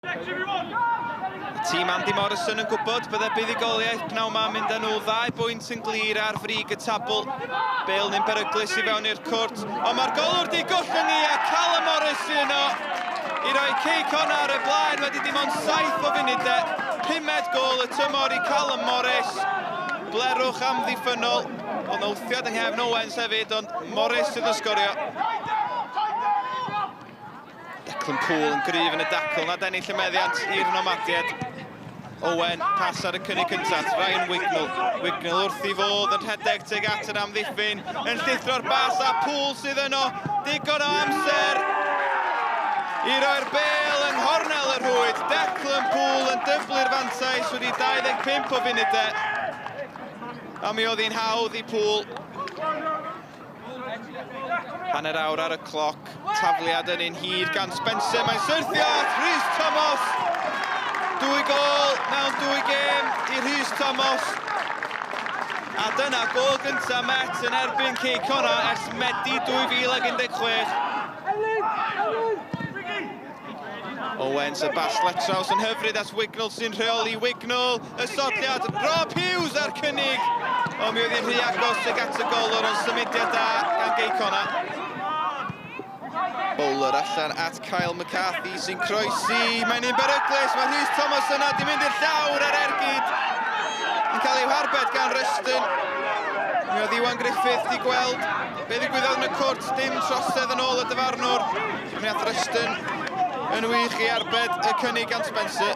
Tîm Andy Morrison yn gwybod bydde buddigoliaeth pnawn ma'n mynd â nhw 2 bwynt yn glir ar frig y tabl. Bale ni'n beryglis i fewn i'r cwrt, ond mae'r golwr di gollwng i a Callum Morrison i roi Cei Connah ar y blaen wedi dim ond 7 o funudau. 5 gol y tymor i Callum Morris. Blerwch am ddiffynol, ond wthiad yng nghefn Owens hefyd, ond Morris sydd yn sgorio. Declan Poole yn gryf yn y dacl, nad ennill y meddiant i'r nomadiad. Owen, pas ar y cynnig cyntaf, Ryan Wignall. Wignall wrth i fodd yn rhedeg tuag at yr amddiffyn, yn llithro'r bas a Poole sydd yno. Digon o amser i roi'r Bale yng nghornel y rhwyd. Declan Poole yn dyblu'r fantais wedi 25 o funudau. A mi oedd hi'n hawdd i Poole. Hanner awr ar y cloc, tafliad yn un hyd gan Spencer, mae'n syrthio at Rhys Thomas. 2 gol mewn 2 gêm i Rhys Thomas. A dyna gol gyntaf Met yn erbyn Cei Connah ers Medi 2016. Owens y bas letraws yn hyfryd at Wignall sy'n rheoli Wignall. Y sodliad, Rob Hughes ar cynnig. O mi oedd hi'n rhy agos ag at y golwr ond symudiad da gan Cei Connah. Bowler allan at Kyle McCarthy sy'n croesi. Mae'n un beryglis, mae Rhys Thomas yna di mynd i'r llawr ar ergyd. Yn cael i'w harbed gan Ruston. Mi oedd Iwan Griffith di gweld be ddigwyddodd yn y cwrt, dim trosedd yn ôl y dyfarnwr. Mi ath Ruston yn wych i arbed y cynnig gan Spencer.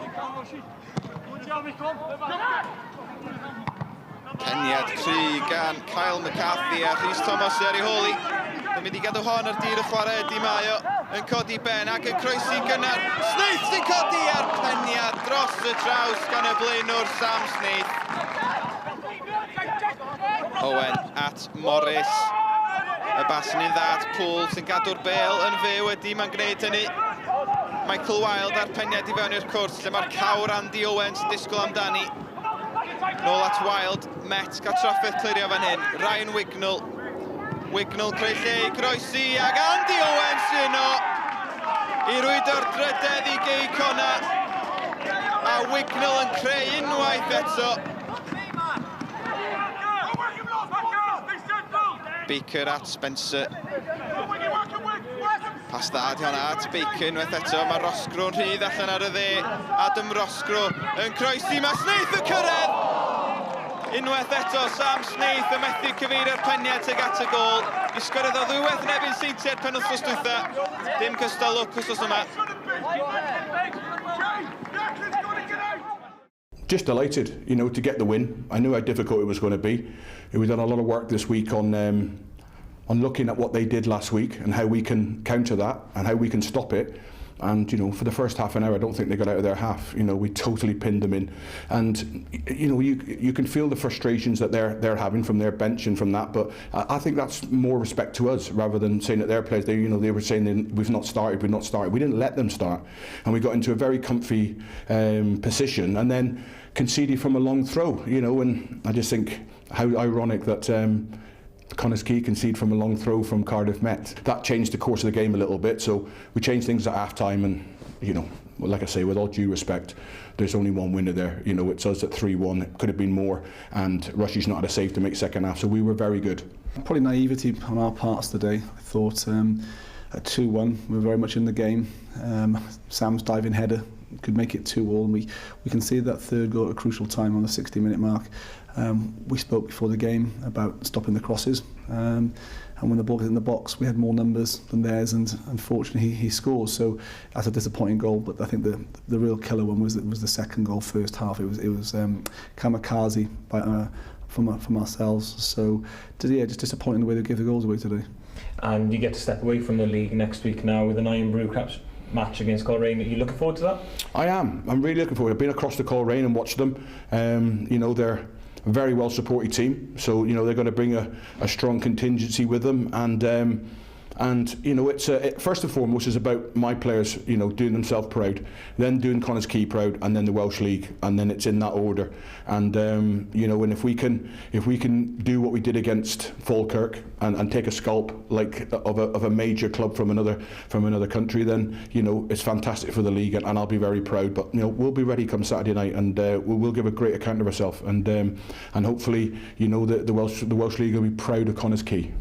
Ceniad cry gan Kyle McCarthy a Rhys Thomas ar ei holi. Yn mynd i gadw hon ar dir y chwarae, Di Maio yn codi ben ac yn croesi'n gynnar. Snaith sy'n codi ar peniad dros y traws gan y blaenwr Sam Snaith. Owen at Morris. Y bas yn un dda at Poole sy'n gadw'r Bale yn fyw wedi mae'n gwneud hynny. Michael Wilde ar peniad i fewn i'r cwrs lle mae'r cawr Andy Owens yn disgwyl amdani. Nôl at Wilde, Met gael trafferth clirio fan hyn. Ryan Wignall. Wignall creu lle i groesi ag Andy Owens yno i rwydo'r drydedd i Cei Connah. A Wignall yn creu unwaith eto. Baker at Spencer. Pas dda di hwnna at Baker unwaith eto. Mae Rosgro'n rhydd allan ar y dde. Adam Rosgro yn croesi. Mae Snaith yn cyrraedd. Unwaith eto, Sam Snaith yn methu cyfeirio'r peniad tuag at y gol. I sgoriodd o ddiwedd yn ebyn seintiau'r penwythnos dwytha. Dim cystal lwc wythnos yma. Just delighted, you know, to get the win. I knew how difficult it was going to be. We've done a lot of work this week on looking at what they did last week and how we can counter that and how we can stop it. And, you know, for the first half an hour, I don't think they got out of their half. You know, we totally pinned them in. And, you know, you can feel the frustrations that they're having from their bench and from that. But I think that's more respect to us rather than saying that their players, they were saying we've not started. We didn't let them start. And we got into a very comfy position and then conceded from a long throw, you know. And I just think how ironic that Connah's Quay concede from a long throw from Cardiff Met. That changed the course of the game a little bit, so we changed things at half-time and, you know, like I say, with all due respect, there's only one winner there. You know, it's us at 3-1, it could have been more, and Rushy's not had a save to make second half, so we were very good. Probably naivety on our parts today. I thought at 2-1, we were very much in the game. Sam's diving header could make it 2-2, and we can see that third goal at a crucial time on the 60-minute mark. We spoke before the game about stopping the crosses, and when the ball was in the box, we had more numbers than theirs, and unfortunately he scores. So that's a disappointing goal. But I think the real killer one was the second goal, first half. It was kamikaze from ourselves. So just disappointing the way they gave the goals away today. And you get to step away from the league next week now with an Iron Brew Caps match against Coleraine. Are you looking forward to that? I am. I'm really looking forward. I've been across to Coleraine and watched them. You know, they're a very well supported team, so you know they're going to bring a strong contingency with them, and And you know, it's first and foremost is about my players, you know, doing themselves proud, then doing Connah's Quay proud, and then the Welsh League, and then it's in that order. And you know, and if we can do what we did against Falkirk and take a scalp like of a major club from another country, then you know it's fantastic for the league, and I'll be very proud. But you know, we'll be ready come Saturday night, and we'll give a great account of ourselves, and hopefully, you know, the Welsh League will be proud of Connah's Quay.